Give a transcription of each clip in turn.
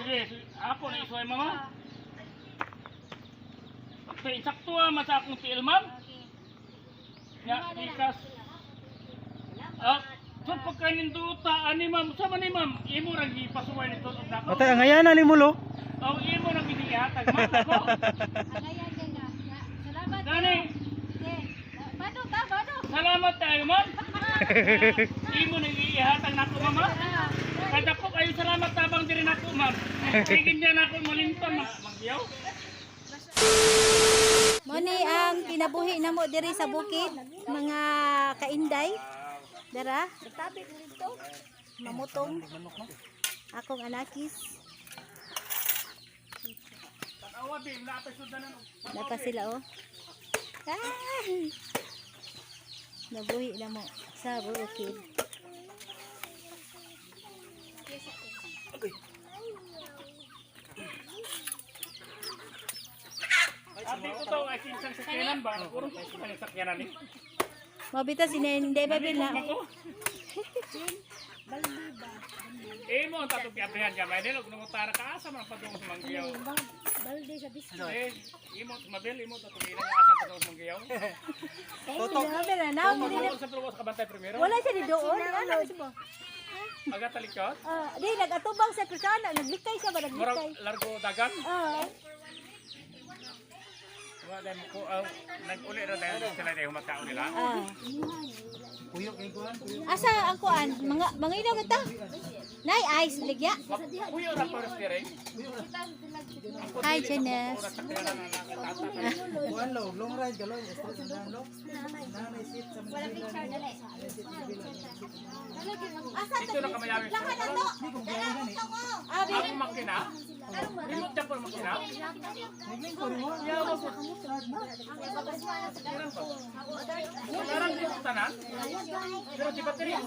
Sige, ako na isuway, mama. Okay, insakto ah, man sa akong tiil, ma'am. Ya, ikas. Ah, so pagkaninduta, ani ma'am, sa man ni ma'am, imo ra gipasuway nito og nako. Patay ang ngayan ni mo lo. Oh, imo ra gihatag ma'am ako. Angayan din nga. Salamat. Gani, Okay. Bado ta, bado. Salamat tayo, ma'am. Imo na gihatag nako, mama. Kada ko kayo salamat tabang diri nako, ma'am. Sige niya nako malimtan, ma'am. Magyaw. Moni ang kinabuhi namo diri sa bukid, mga kainday. Dara. Mamutong. Akong anakis. Tanawa, di, napay sudanan. Napa sila oh. Ah! Nabuhi na mo sa bukid. Ate ko to ay kinsang sakyanan ba? Urong ko sa sakyanan ni. Mabita si Nende Babil na. Ako. Eh mo ang tatong kiabrihan gamay nila ug nangutara ka asa man padung sa Manggiyaw. Balde sa biscuit. Eh imo mabil imo tatong ilang asa padung sa Manggiyaw. Toto. Na Tutok sa pluwas kabantay primero. Wala siya di doon. Ano siya ba? Aga talikod. Ah, di nagatubang sa krusana, naglikay siya ba Murag naglikay. largo dagan. Ah. Wa dai mo ko nag-uli ra dahil sila dai humatao nila. Ah. Puyo kay kuan. Asa ang kuan? Mga mga ilaw ta. Nay ice ligya. Puyo ra para steering. Hi, Janice. Kuan lo, long ride ka lo. Stress na lo. Nanay seat sa mga. Asa Dito na kamayawi. Lakan na to. Abi. Ang makina. Remote jump ang makina. Naglingkod mo. Parang dito tanan. Pero di baterya.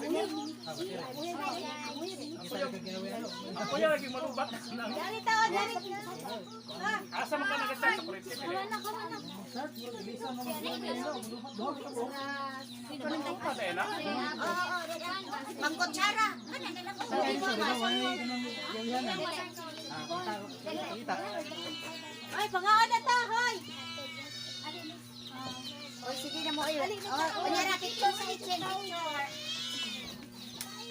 Ako yung lagi malubat. Dari tao, dari. Asa man ka nag-start sa kuryente? Ano pa tayo na? Pangkutsara. Ay, pangaon na ta, hoy. Oy, sige na mo ayo. Oh, unya na picture sa kitchen, picture.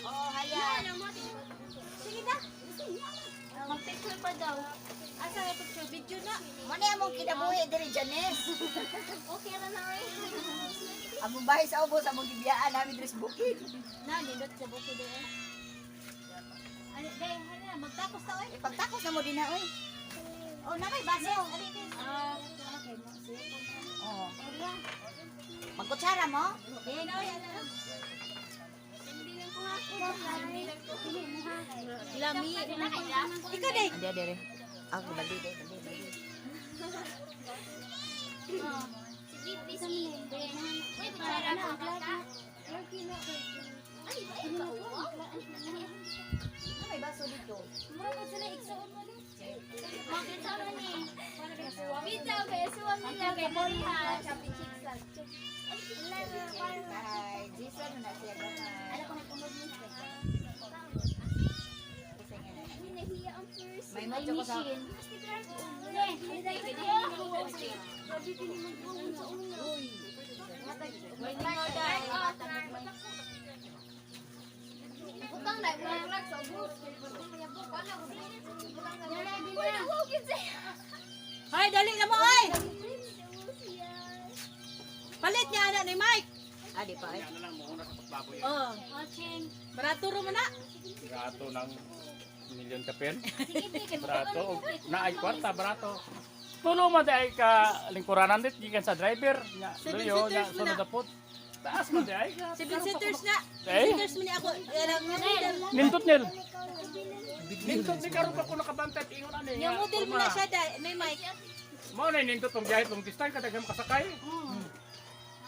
Oh, hayan. Sige na. Mag-picture pa daw. Asa na picture? Video na. Mo ni among kinabuhi diri, Janice. Okay ra na oy. Among bahay sa ubos, among gibiyaan namin diri sa bukid. Na, nindot sa bukid eh. Ano, day, ano, magtakos ta oy. Ipagtakos na mo din na oy. Oh, na may baso. Ah, okay mo. Oh. Magkutsara mo? Eh, na oy, ano. Lami. Ikaw day. Andi dere. Ako baldi dere, baldi. Baldi. Na may baso dito. Bye. Jason na siya gamay. May macho ko sa Hoy, dali na mo oy. Palit niya ana ni Mike. Ah, di pa ay. Ano lang, muuna sa pagbaboy. Oh. Barato ro mo na. Barato ng milyon kapel. Barato. Na ay kwarta, barato. Tulo man di ay ka lingkuranan dit, gikan sa driver. Nya, Seven luyo, nya, seaters mo sunod na. na po. Taas man di ay. Seven seaters na. Eh? Seven seaters mo ni ako. Yan ang model. Nindot nil. Nindot ni karon pa ko nakabantay at ingon ani. Yung model mo na siya dai, may mic. Mao na nindot tong biyahe tong distance kadaghan kasakay.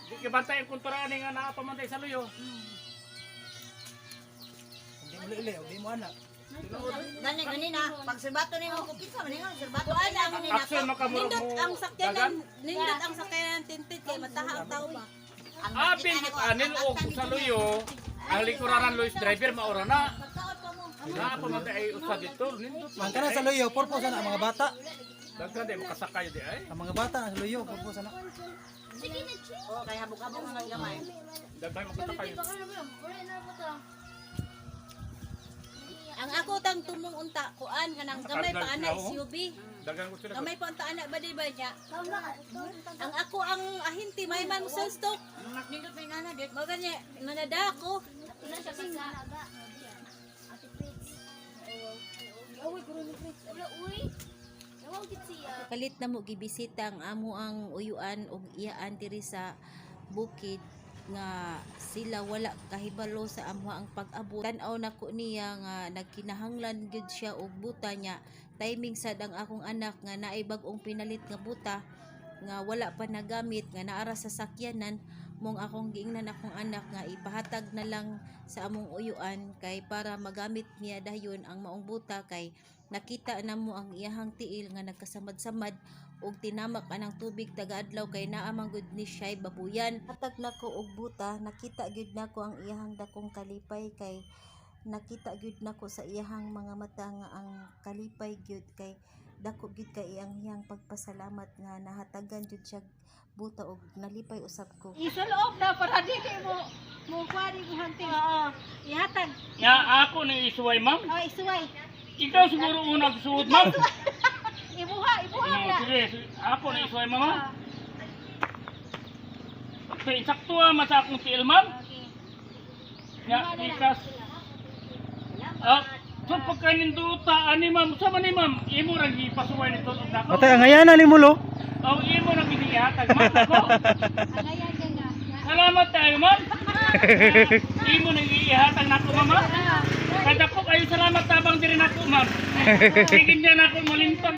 Di ka bantay ang kontra ani nga naa pa man day sa luyo. Hindi mo lili, hindi mo anak. Gani gani na pag sirbato nimo ko kinsa man ingon sirbato. Kuan ang Action makamurog nindot mo. ang sakyanan, nindot ang sakyanan tintit kay mataha ang tao ba. Ang Apil nakita nako, anil ang og aktang sa dito luyo, ang lingkuranan Luis driver maura na. Pagkaon pa mo. Naa pa man ay usa dito, nindot man. Ang kana sa luyo, purpose na ang mga bata. Daghan di makasakay di ay. Ang mga bata sa luyo, purpose na. Oh, kay habog-habog man gamay. Daghan makasakay. Ang ako tang tumong unta kuan kanang gamay pa ana SUV. Daghan ko sila. Gamay pa unta ana ba di ba niya? Ang ako ang ahinti may man sa stock. Nindot may ngana dit. Mo gani manada ako. Kalit na mo gibisita ang amo ang uyuan og iyaan diri sa bukid nga sila wala kahibalo sa amo ang pag-abot. Tan-aw nako niya nga nagkinahanglan gyud siya og buta niya. Timing sad ang akong anak nga naay bag-ong pinalit nga buta nga wala pa nagamit nga naara sa sakyanan mong akong giingnan akong anak nga ipahatag na lang sa among uyuan kay para magamit niya dayon ang maong buta kay nakita na mo ang iyahang tiil nga nagkasamad-samad ug tinamak anang tubig taga-adlaw kay naa man gud ni siya'y babuyan. Hatag nako og buta, nakita gyud nako ang iyahang dakong kalipay kay nakita gyud nako sa iyahang mga mata nga ang kalipay gyud kay dako gyud kay iyang iyang pagpasalamat nga nahatagan gyud siya buta og nalipay usab ko. Isuloob na para dili mo mo kuha ni mo hanti. Oo. Ihatag. Nga ako ni isuway, ma'am. Oh, isuway. Ikaw siguro unang suod, ma'am. Ibuha, ibuha No, na. sige, sige. Ako na isuway, mama. Okay, sakto ah, man sa akong tiil, ma'am. Okay. Nga, ikas. Ah, so pagkaninduta, ani ma'am, sa man ni ma'am, imo rang gipasuway nito og nako. Patay ang ngayan ni mo lo. Oh, imo rang gihatag, ma'am ako. Angayan ka nga. Salamat tayo, ma'am. Imo nang ihatag nako, mama. Kada ko kayo salamat tabang diri nako, ma'am. Sige niya nako malimtan.